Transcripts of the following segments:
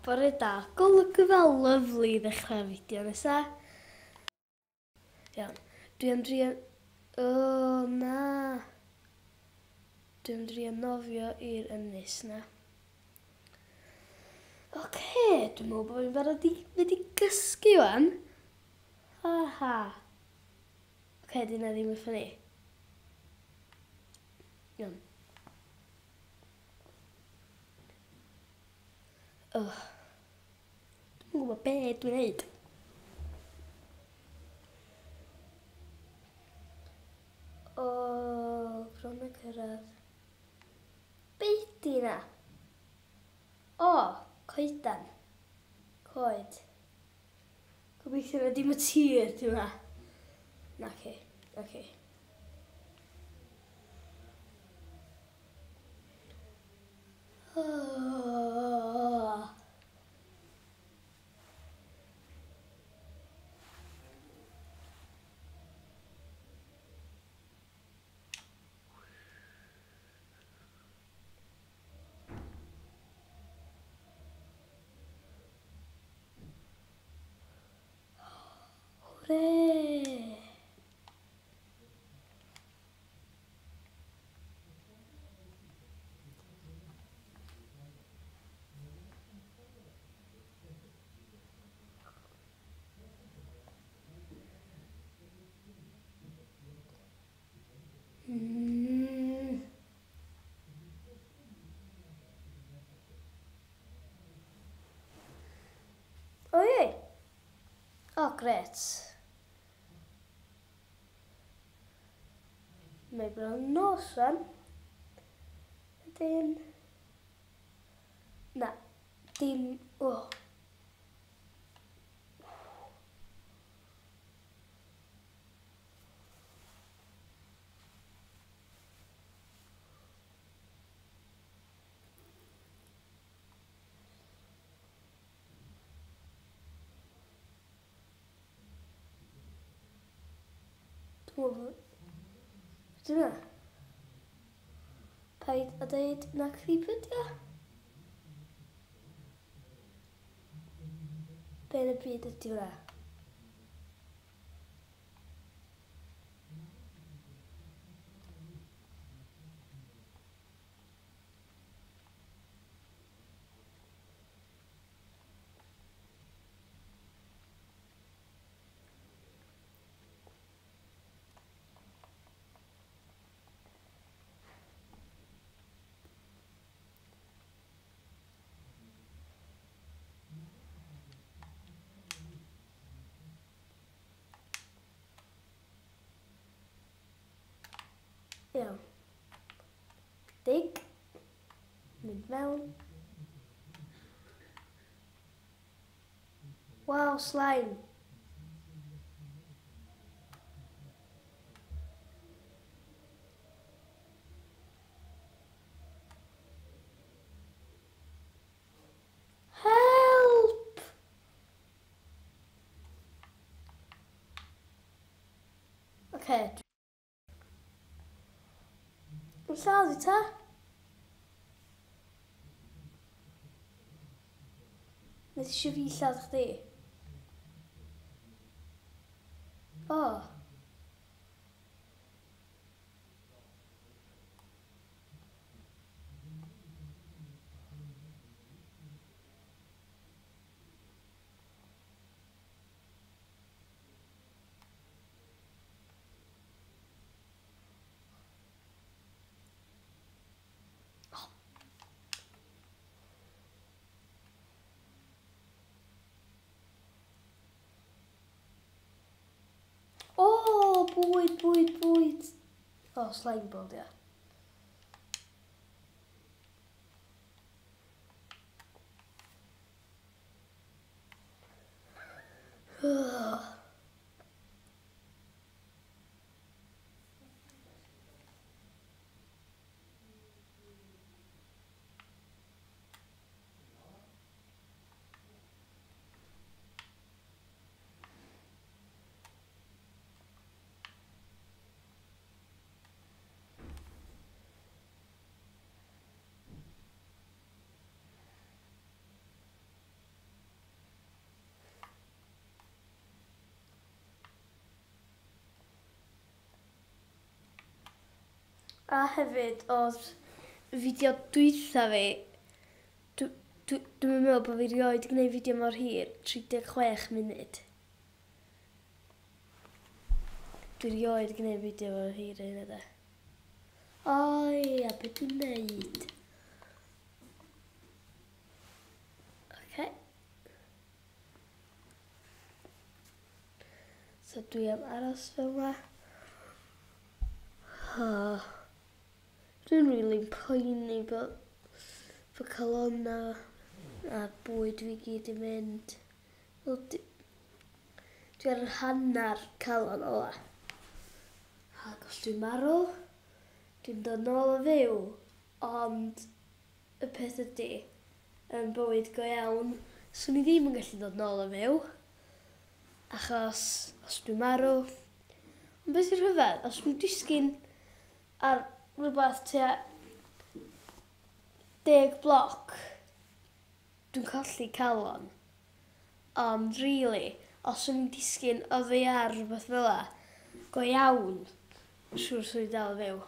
Bore da. Golygfa lyfli i ddechrau'r fideo nesa. Iawn. Dwi am drio... O, na. Dwi am drio nofio i'r ynys na. Oce, dwi'n meddwl bod fi'n barod i mynd i gysgu wan. Ha ha. Oce, di na ddim yn ffynnu. Iawn. Oh. Dwi'n gwybod be dwi'n neud. O, bron a cyrraedd. Be di na? O, coedan. Coed. Gobeithio na dim y tir di hwnna. Naci, naci. Oh. Hwre! Mm. O ie! O, grêt. Mae bron nos rwan. Ydyn. Na, dim... O. Dwi'n meddwl... Dyna. Paid a deud na creeper di o. Be yn y byd ydi hwnna? Iawn. Dig. Mynd mewn. Waw, slime. Help! Okay. Yn lladd i ta? Nes eisiau fi lladd chdi? O. O, bwyd, bwyd, bwyd. O, slime ball, ia. Oh. A hefyd, oedd fideo dwytha fi, dwi'n meddwl bod fi rioed wedi gwneud fideo mor hir, 36 munud. Dwi rioed wedi gwneud fideo mor hir hynna de. O ia, beth dwi'n neud? Okay. So dwi am aros fel yma. Oh. Dwi'n really poeni bod fy calona a bwyd fi gyd i mynd. Wel, dwi ar yr hanner calon ola. Ac os dwi'n marw, dwi'n dod nôl o fyw, ond y peth ydy, yn bywyd go iawn, swn i ddim yn gallu dod nôl o fyw, achos os dwi'n marw, ond beth sy'n rhyfedd, os dwi'n disgyn ar rhywbeth tua 10 bloc, dwi'n colli calon. Ond really, os o'n i'n disgyn oddi ar rhywbeth fel 'a, go iawn, siŵr swn i dal yn fyw.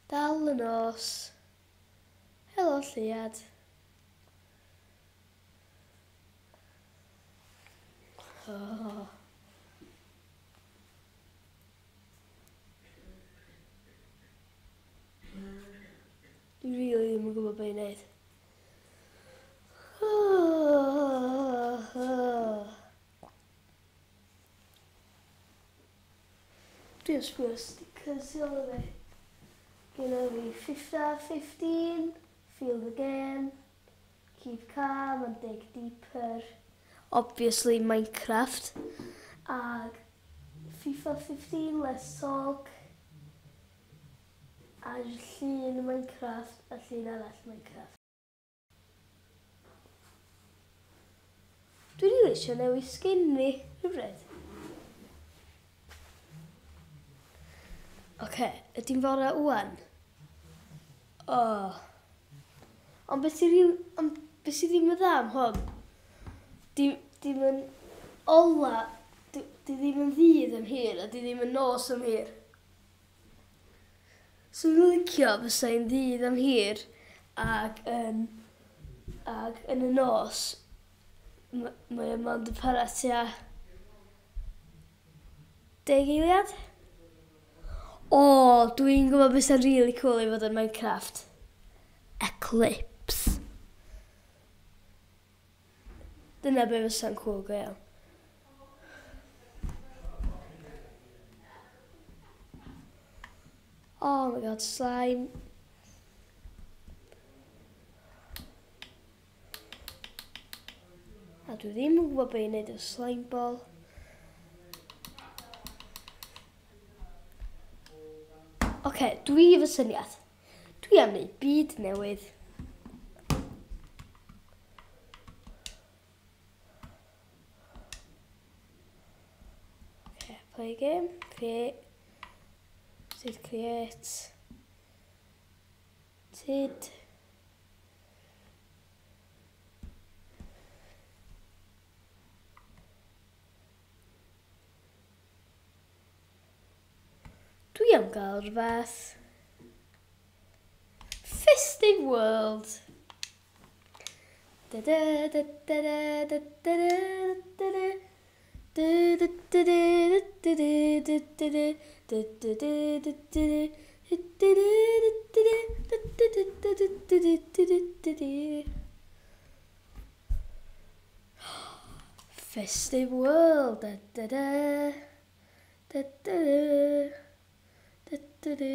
Dal y nos. Helo, lleuad. Oh. Dwi really ddim yn gwybod beth i wneud. Dwi'n sbio stickers i ôl fi. Gyda fi FIFA 15, Feel the Game, Keep Calm and Dig Deeper. Obviously Minecraft. Ag FIFA 15, Let's Talk. A llun Minecraft a llun arall Minecraft. Dwi'n rili eisiau newid skin fi, rhywbryd. Oce, ydy'n fore ŵan? Oh. Ond beth sy'n rili... Ond beth sydd ddim yn dda am hwn? Di, dim yn ola... Di, di ddim yn ddydd am hir a di ddim yn nos am hir. So dwi'n licio fysa hi'n ddydd am hir ac yn, ac yn y nos mae o mond yn para tua 10 eiliad. O, dwi'n gwybod beth sy'n really cool i fod yn Minecraft. Eclipse. Dyna be fysa'n cool go iawn. Oh my god, slime. A dwi ddim yn gwybod beth i wneud efo slime ball. Oce, okay, dwi efo syniad. Dwi am wneud byd newydd. Okay, play game, create, sut create, tid. Dwi am gael rhywbeth. Festive World. Da da da da da da da da da. Da da da da da da da da da da da da da da Festive World. Da da da da da da da da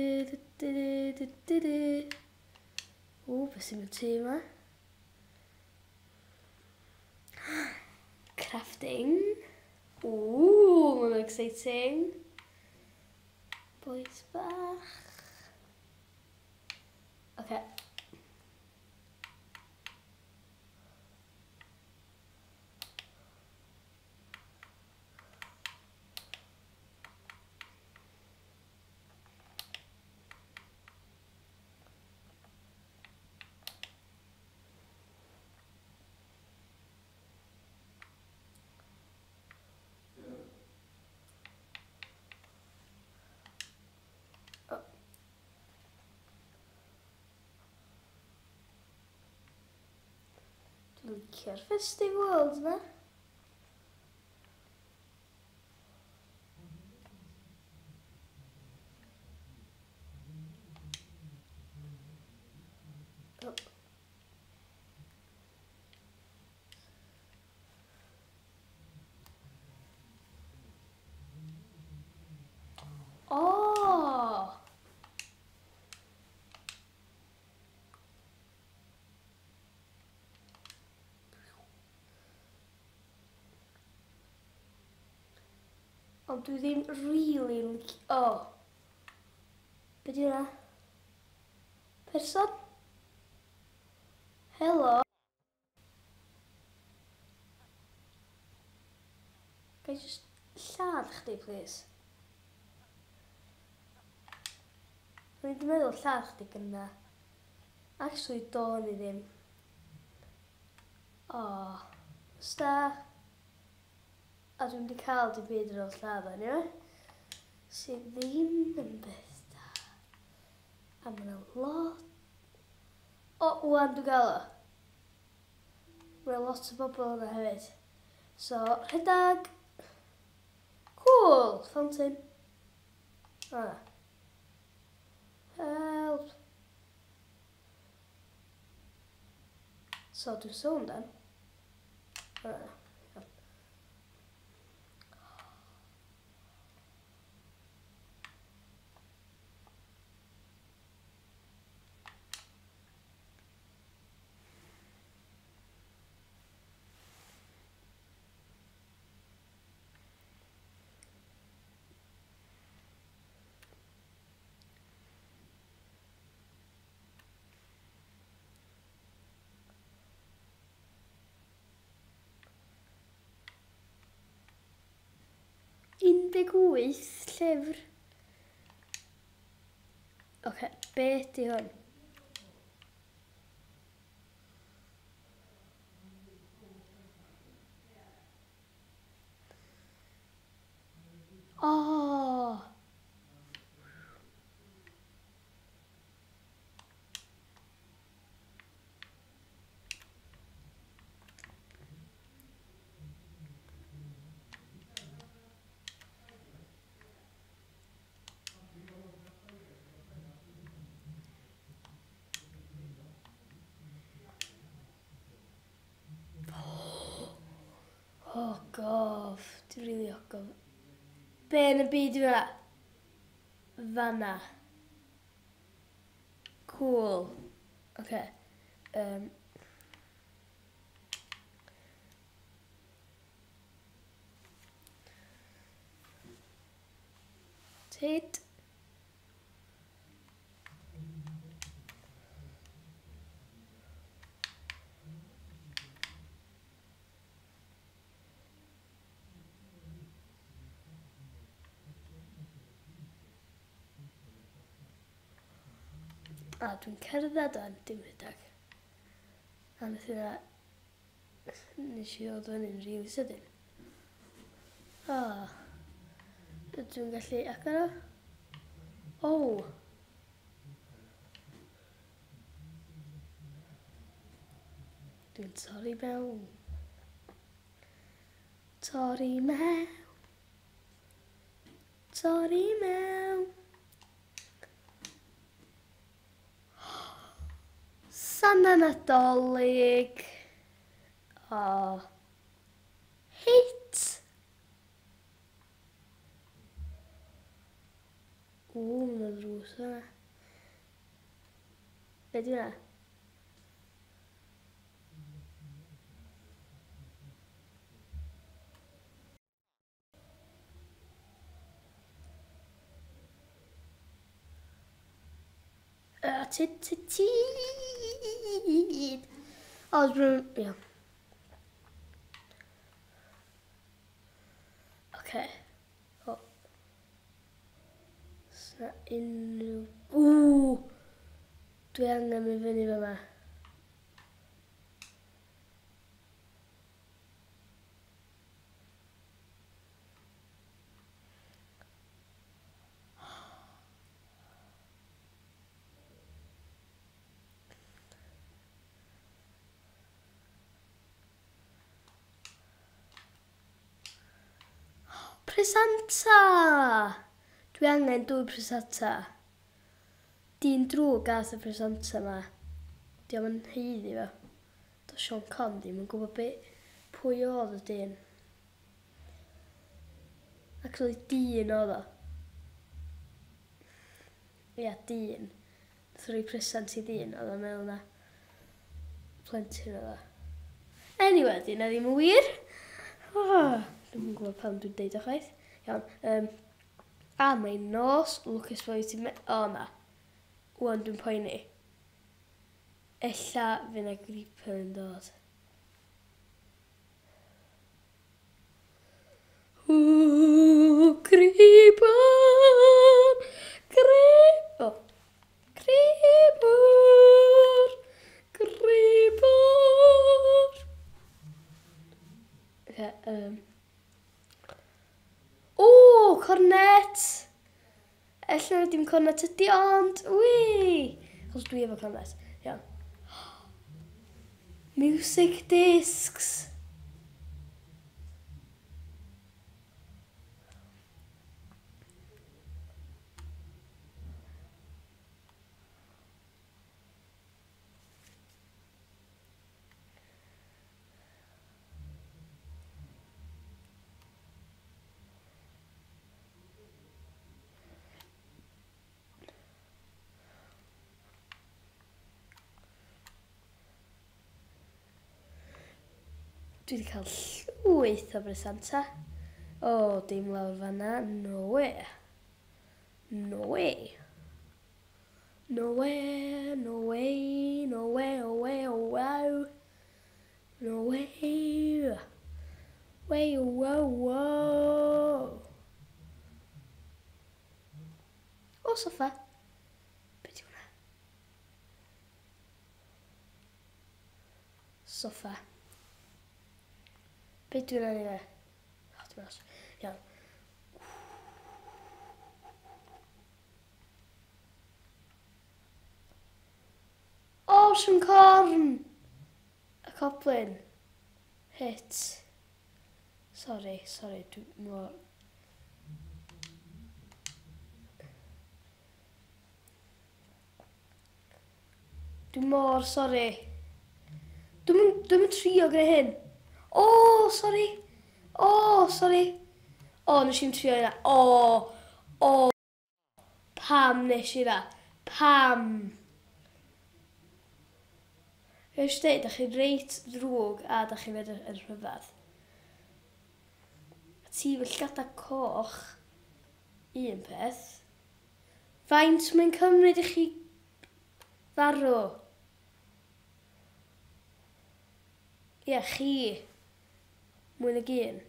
da da da da. O, beth sy'n mynd tŷ yma? Crafting. Ooh, mae'n exciting. Boys bach. Okay. licio'r Festive World yna. Oh. Oh! Ond dwi ddim really licio... Oh. Be di hwnna? Person? Helo? Ga i just lladd chdi, please? O'n i 'di meddwl lladd chdi gynna. Actually, do'n i ddim. Oh. Sta. A dwi'n wedi cael dim byd ar ôl lladd o, anyway. Sydd ddim yn beth da. A mae yna lot... O, wan dwi'n gael o. Mae yna lot o bobl yna hefyd. So, rhedeg. Cool! Fountain. Ah. Help. So, dwi'n sôn dan. Ah. 18 llyfr. Oce, okay, be di hwn? Oh! Oh, gof. Dwi'n rili ogof. Be yn y byd yw hwnna? Fanna. Cool. Oce. Okay. Tid. A dwi'n cerdded o'n dim rhedeg. A nath yna... Nes i ddod fyny'n rili sydyn. O. Ydw i'n gallu agor o? O! Dwi'n torri mewn. Torri mewn. Torri mewn. Sana Nadolig. O. Hit. O, mae'n drws yna. Be di hwnna? Tid, tid, tid. O, dwi'n... Ia. Oce. O. Sna unrhyw... Ww! Dwi angen mynd fyny fyma. Presanta! Dwi angen dwy presanta. Dyn drwg gath y presanta yma. Dio'm yn haeddu fo. Do Siôn Corn ddim yn gwybod be, pwy oedd y dyn. Actually, dyn oedd o. Ia, dyn. Nath roi presant i ddyn, oedd o'n meddwl na plentyn oedd o. Anyway, di na ddim yn wir. Oh, dwi'm yn gwybod pam dwi'n deud o chwaith. Iawn. A mae'n nos, lwcus bod fi ti'n. O na. Wan dwi'n poeni. Ella fydd na creeper yn dod. Ooh, creeper! Oh. Creeper! Creeper! Okay. O, cornet! Ella na dim cornet ydi, ond, wi! Achos dwi efo cornet. Iawn. Music discs! Dwi wedi cael llwyth o bresanta. O, dim lawr fanna. No way. No way. No way, no way, no way, oh way, oh wow. No way. Way, oh, wow, wow. O, soffa. Be di hwnna? Soffa. Be dwi'n anyway? Oh, dim os. Iawn. O, Siôn Corn! Y coblyn. Hit. Sorry, sorry, dwi mor. Dwi mor sorry. Dwi'n dwi trio gwneud hyn. O, oh, sorry. O, oh, sorry. O, oh, nes i'n trio hynna. O, oh, o. Oh. Pam nes i na? Pam? Eisiau dweud, da chi'n reit ddrwg a da chi'n edrych yn rhyfedd. A ti fy llgada coch, un peth. Faint mae'n cymryd i chi farw? Ie, chi. Mwy nag un.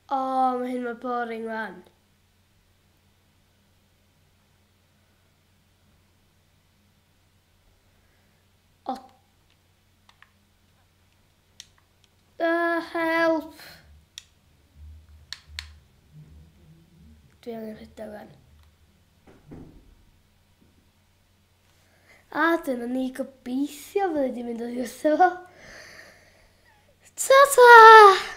O, oh, mae hyn mor boring rwan. O. Help! Dwi angen rhedeg rwan. A dyna ni, gobeithio fydde di mynd oddi wrtho fo. Ta-ta!